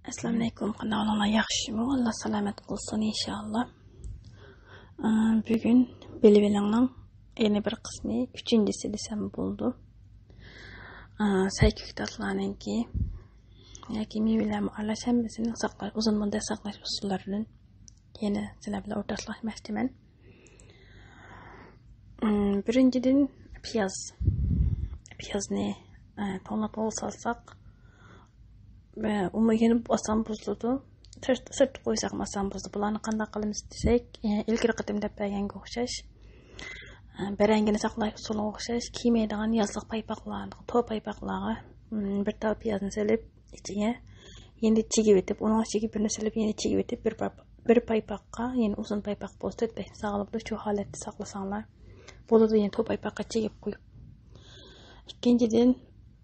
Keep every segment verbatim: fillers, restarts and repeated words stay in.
ئەسسالامۇئەلەيكۇم، قانداق ئەھۋالىڭلار؟ ياخشىمۇ؟ ئاللا سالامەت قىلسۇن ئىنشاللا. ئە، بۈگۈن بىلىۋېلىڭنىڭ يەنە بىر قىسمى، ئۈچىنچىسى دېسەم بولىدۇ. ئە، سەي كۆكتاتلارنىڭكى ياكى مېۋىلەرمۇ ئارىلاش ھەممىسىنى ساقلاش، ئۇزۇن مۇددەت ساقلاش ئۇسۇللىرىدىن يەنە سىلەر بىلەن ئورتاقلاشماقچىمەن. ئىم، بىرىنچىدىن، پىياز. پىيازنى، ئە، توڭلاپ سالساق، ۋە ئۇمۇ يەنە ئاسان بۇزۇلىدۇ. سىرت-، سىرتتا قويساقمۇ ئاسان بۇزۇلىدۇ. بۇلارنى قانداق قىلىمىز دېسەك، ئە، ئىلگىرى قېتىم دەپ بەرگەنگە ئوخشاش، ئە، بەرەڭگىنى ساقلاش ئۇسۇلىغا ئوخشاش، كىيمەيدىغان يازلىق پايپاقلارغا، تور پايپاقلارغا، ئىم، بىر تال پىيازنى سېلىپ، ئىچىگە يەنە چىگىۋېتىپ، ئۇنىڭ ئىچىگە بىرنى سېلىپ، يەنە چىگىۋېتىپ، بىر پاپ-، بىر پايپاققا، يەنە ئۇزۇن پايپاق بولسا تۆت بەش ساغلىق بىر شۇ ھالەتتە ساقلىساڭلار بولىدۇ، يەنە تور پايپاققا چىگىپ قويۇپ. ئىككىنچىدىن،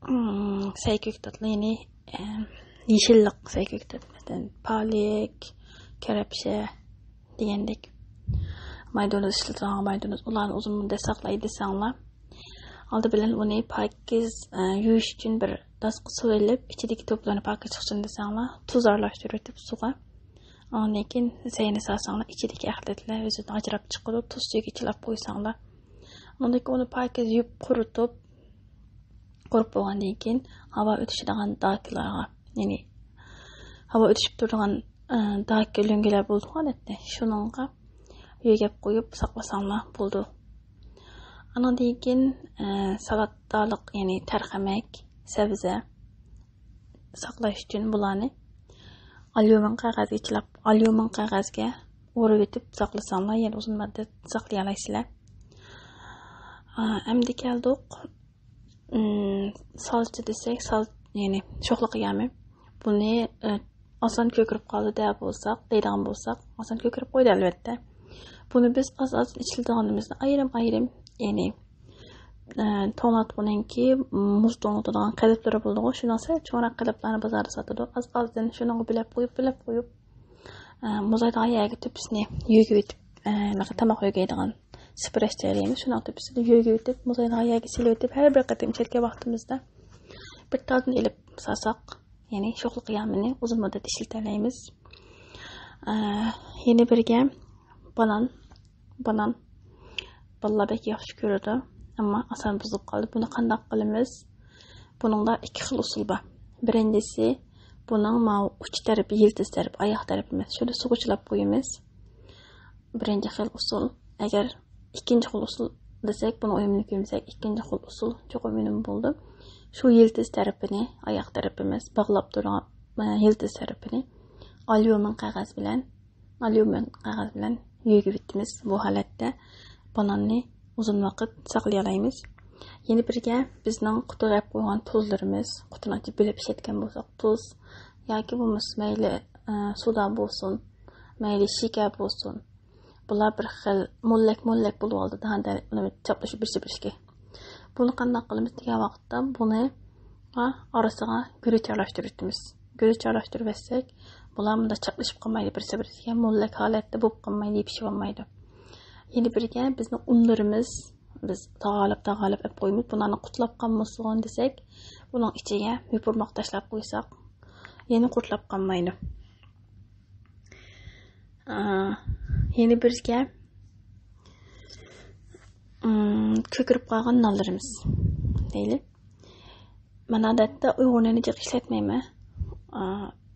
ئىم، سەي كۆكتاتلار، يەنى، ئىم، يېشىللىق سەي كۆكتات، مەسىلەن، پالەك، كەرەپشە دېگەندەك. مايدىنىز ئىشلىتىدىغان مايدىنىز، ئۇلارنى ئۇزۇن مۇددەت ساقلاي دېسەڭلار، ئالدى بىلەن ئۇنى پاكىز، ئە، يۇيۇش ئۈچۈن بىر داسقا سۇ ئېلىپ، ئىچىدىكى توپلارنى پاكىز چىقسۇن دېسەڭلار، تۇز ئارىلاشتۇرۇۋېتىپ سۇغا. ئاندىن كېيىن سەينى سالساڭلار، ئىچىدىكى ئەخلەتلەر ئۆزىدىن ئاجراپ چىقىدۇ، تۇز سۈيىگە چىلاپ قويساڭلار. ئاندىن كېيىن ئۇنى پاكىز يۇيۇپ قۇرۇتۇپ، قۇرۇپ بولغاندىن كېيىن ھاۋا ئۆتۈشىدىغان داكىلارغا، يەنى ھاۋا ئۆتۈشۈپ تۇرىدىغان، ئە، داكا لۆڭگىلەر بولىدىغۇ ئادەتتە، شۇنىڭغا يۆگەپ قويۇپ ساقلىساڭلار بولىدۇ. ئانىڭدىن كېيىن، ئە، سالاتلىق، يەنى تەرخەمەك، سەۋزە ساقلاش ئۈچۈن بۇلارنى ئاليۇمىن قەغەزگە چىلاپ، ئاليۇمىن قەغەزگە ئورىۋېتىپ ساقلىساڭلار، يەنە ئۇزۇن مۇددەت ساقلىيالايسىلەر. ئا، ئەمدى كەلدۇق، ئىم، سالچە دېسەك، سال-، يەنى شوخلا قىيامى. بۇنى، ئە، ئاسان كۆكىرىپ قالدى دەپ بولساق، دەيدىغان بولساق، ئاسان كۆكىرىپ قويدى، ئەلۋەتتە. بۇنى بىز ئاز-ئاز ئىشلىتىدىغىنىمىزنى ئايرىم-ئايرىم، يەنى، ئە، توڭلاتقۇنىڭكى مۇز توڭلىتىدىغان قېلىپلىرى بولىدىغۇ، شۇنىڭ سەل چوڭراق قېلىپلارنى بازاردا ساتىدۇ. ئاز-ئازدىن شۇنىڭغا بۆلەپ قويۇپ، بۆلەپ قويۇپ، ئە، مۇزلايدىغان يەرگە تۆپىسىنى يۆگىۋېتىپ، ئە، مانا تاماق يۆگەيدىغان سىپىرەش جايلايمىز. شۇنىڭ تۆپىسىدە يۆگىۋېتىپ، مۇزلايدىغان يەرگە سېلىۋېتىپ، ھەر بىر قېتىم ئىچىدىكى ۋاقتىمىزدا بىر تالدىن ئېلىپ سالساق، يەنى شوخلا قىيامىنى ئۇزۇن مۇددەت ئىشلىتەلەيمىز. ئە، يەنە بىرگە بانان، بانان بالىلار بەك ياخشى كۆرىدۇ، ئەمما ئاسان بۇزۇلۇپ قالدى. بۇنى قانداق قىلىمىز؟ بۇنىڭدا ئىككى خىل ئۇسۇل بار. بىرىنچىسى، بۇنىڭ ماۋۇ ئۇچ تەرىپى، يىلتىز تەرىپى، ئاياق تەرىپى ئەمەس، شۇنى سۇغا چىلاپ قويىمىز. بىرىنچى خىل ئۇسۇل. ئەگەر ئىككىنچى خىل ئۇسۇل دېسەك، بۇنىڭ ئۈنۈمىنى كۆرمىسەك، ئىككىنچى خىل ئۇسۇل چوقۇم ئۈنۈم بولىدۇ. شۇ يىلتىز تەرىپىنى، ئاياق تەرىپى ئەمەس، باغلاپ تۇرغان، ئە، يىلتىز تەرىپىنى ئاليۇمىن قەغەز بىلەن، ئاليۇمىن قەغەز بىلەن يۆگىۋېتىمىز. بۇ ھالەتتە باناننى ئۇزۇن ۋاقىت ساقلىيالايمىز. يەنە بىرگە بىزنىڭ قۇتىغا ئەپ قويغان تۇزلىرىمىز، قۇتىنى ئاچىپ بۆلۈپ ئىشلەتكەن بولساق تۇز ياكى بولمىسا مەيلى، ئە، سودا بولسۇن، مەيلى شېكەر بولسۇن، بۇلار بىر خىل موللەك-موللەك بولۇۋالدى، داھان دە-، چاپلىشىپ بىرسى بىرسىگە. بۇنى قانداق قىلىمىز دېگەن ۋاقىتتا، بۇنى ئارىسىغا گۈرۈچ ئارىلاشتۇرۇۋېتىمىز. گۈرۈچ ئارىلاشتۇرۇۋەتسەك، بۇلار مۇنداق چاپلىشىپ قالمايدۇ بىرسى بىرسىگە، موللەك ھالەتتە بولۇپ قالمايدۇ، يېپىشىۋالمايدۇ. يەنە بىرگە بىزنىڭ ئۇنلىرىمىز، بىز تاغارلاپ، تاغارلاپ ئەپ قويىمىز. بۇلارنى قۇتلاپ قالمىسۇن دېسەك، بۇنىڭ ئىچىگە يوپۇرماق تاشلاپ قويساق، يەنە قۇتلاپ قالمايدۇ. ئا، يەنە بىرگە، ئىم، كۆكىرىپ قالغان نانلىرىمىز دەيلى. مەن ئادەتتە ئۇيغۇر نېنى جىق ئىشلەتمەيمەن. ئا،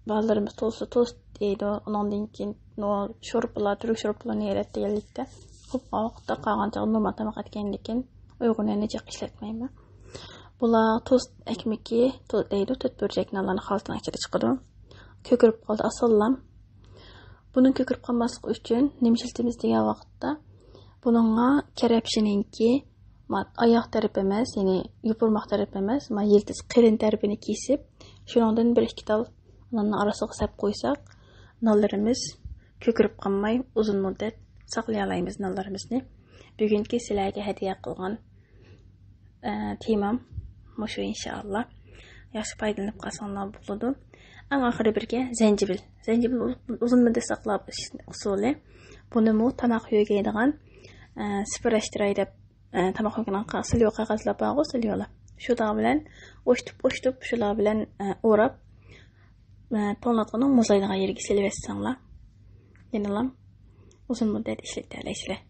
بالىلىرىمىز توست، توست دەيدۇ. ئۇنىڭدىن كېيىن نو-، شورپىلار، تۈرك شورپىلىرىنى يەيلەت دېگەنلىكتە، كۆپ ۋاقىتتا قالغان چاغدا نورمال تاماق ئەتكەندىن كېيىن ئۇيغۇر نېنى جىق ئىشلەتمەيمەن. بۇلار توست ئەكمىكى، تو-، دەيدۇ، تۆت بۇرجەك نانلارنى خالتىنىڭ ئىچىدە چىقىدۇ. كۆكىرىپ قالدى ئاسانلا. بۇنىڭ كۆكىرىپ قالماسلىقى ئۈچۈن نېمە ئىشلىتىمىز دېگەن ۋاقىتتا، بۇنىڭغا كەرەپشىنىڭكى ما-، ئاياق تەرىپى ئەمەس، يەنى يوپۇرماق تەرىپى ئەمەس، ما يىلتىز قېلىن تەرىپىنى كېسىپ، شۇنىڭدىن بىر ئىككى تال ناننى ئارىسىغا سەپ قويساق، نانلىرىمىز كۆكىرىپ قالماي، ئۇزۇن مۇددەت ساقلىيالايمىز نانلىرىمىزنى. بۈگۈنكى سىلەرگە ھەدىيە قىلغان ئە، تېمام مۇشۇ، ئىنشائاللا. ياخشى پايدىلىنىپ قالساڭلار بولىدۇ. ئەڭ ئاخىرى بىرگە زەنجىۋىل. زەنجىۋىل ئۇ-، ئۇزۇن مۇددەت ساقلاش ئۇسۇلى. بۇنىمۇ تاماق يۆگەيدىغان، ئە، سىپىرەشتىراي دەپ، ئە، تاماق يۆگەيدىغان قا-، سىليو قەغەزلەر بارغۇ، سىليولار. شۇلار بىلەن ئوشتۇپ، ئوشتۇپ، شۇلار بىلەن، ئە، ئوراپ، توڭلاتقۇنىڭ مۇزلايدىغان يېرىگە سېلىۋەتسەڭلار، يەنىلا ئۇزۇن مۇددەت ئىشلىتەلەيسىلەر.